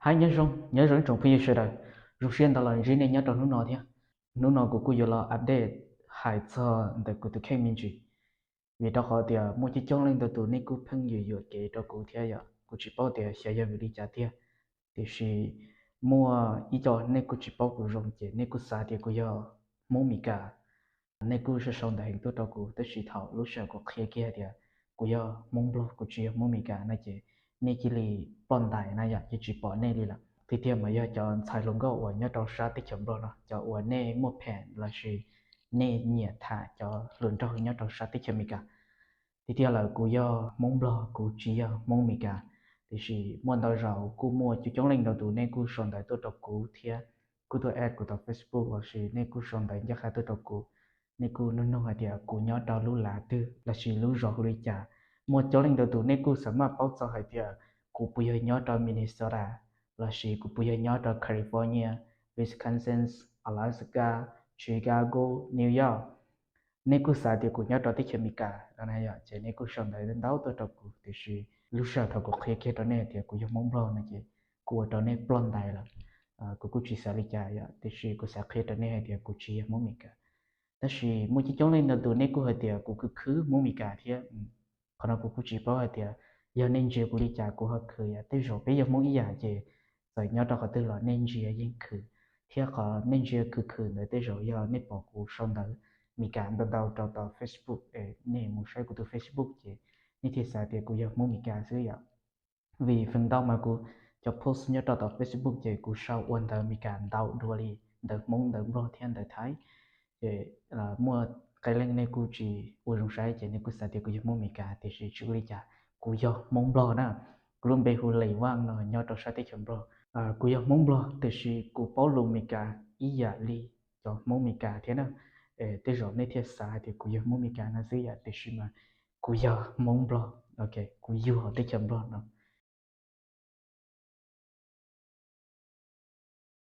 Hais nyob zoo, nyob zoo ib tsoom phooj ywg sawv daws, zoo siab ntau los ntsib nej nyob rau hnub no thiab. Hnub no kuv kuj yuav los update hais txog ntawm kuv tus kheej me ntsis, vim rau qhov tias muaj coob coob leej ntau tus nej kuj pheej yuam yuam kev rau kuv thiab yom, kuv tsis paub tias xyov yog vim li cas tiag. Tiam sis muaj ib co nej kuj tsis paub kuv zoo ces nej kuj xav tias kuv yog Hmoob Meskas, nej kuj sau sau ntawv heev tuaj rau kuv, tab sis thaum lub sij hawm kuv qhia kiag tias kuv yog Hmoob Nplog, kuv tsis yog Hmoob Meskas no ces nej cia li ploj ntais na yom, ces tsis pom nej li lawm. Tiag tiag mas yog cov ntxhais hluas nkauj uas nyob rau sab teb chaws Nplog no, cov uas nej muaj phem lossis nej nyiam tham cov hluas nraug nyob rau sab teb chaws Amelikas. Tiag tiag lawm kuv yog Hmoob Nplog, kuv tsis yog Hmoob Meskas. Tiam sis muaj ntau zaus kuj muaj coob coob leej ntau tus nej kuj sau ntawv tuaj rau kuv thiab kuj tuaj add kuv tom Facebook lossis nej kuj sau ntawv ncaj qha tuaj rau kuv. Nej kuj nug nug hais tias kuv nyob rau lub lav twg lossis lub zos hu li cas. Muaj coob leej ntau tus nej kuj xav maj paub txog hais tias kuv puas yog nyob rau Minnesota lossis kuv puas yog nyob rau California, Wisconsin, Alaska, Chicago, New York. Nej kuj xav tias kuv nyob rau teb chaws Amelikas no na yom, ces nej kuj sau ntawv ntau tuaj rau kuv, tiam sis lub sij hawm thaum kuv qhia kiag rau nej tias kuv yog Hmoob Nplog no ces kuj ua rau nej ploj ntais lawm. Kuv kuj tsis xav li cas yom, tiam sis kuv xav qhia rau nej hais tias kuv tsis yog Hmoob Meskas. Tab sis muaj coob coob leej ntau tus nej kuj hais tias kuv khwv khwv Hmoob Meskas thiab. Qhov no kuv kuj tsis paub hais tias yog nej ntsia kuv li cas kuv ho khwv yom, tej zaum peb yog Hmoob ib yam ces txawm nyob rau qhov twg los nej ntsia yeej khwv, thiab qhov nej ntsia khwv khwv ntawd tej zaum yog nej pom kuv sau ntawv Meskas ntau ntau rau tom Facebook, nej mus saib kuv tus Facebook ces nej thiaj xav tias kuv yog Hmoob Meskas xwb yom. Vim feem ntau mas kuv cov post nyob rau tom Facebook ces kuv sau ua ntawv Meskas ntau dua li ntawv Hmoob, ntawv Nplog thiab ntawv Thaib. Ces muaj qee leej nej kuj tsis ua zoo saib ces nej kuj xav tias kuv yog Hmoob Meskas, tiam sis tsis ua li cas, kuv yog Hmoob Nplog na. Kuv lub npe hu Lis Vaj no, nyob rau sab teb chaws Nplog. Kuv yog Hmoob Nplog tiam sis kuv paub lus Meskas ib yam li cov Hmoob Meskas thiab na. Tej zaum nej thiaj xav hais tias kuv yog Hmoob Meskas no xwb yom, tiam sis mas kuv yog Hmoob Nplog, kuv yug hauv teb chaws Nplog no.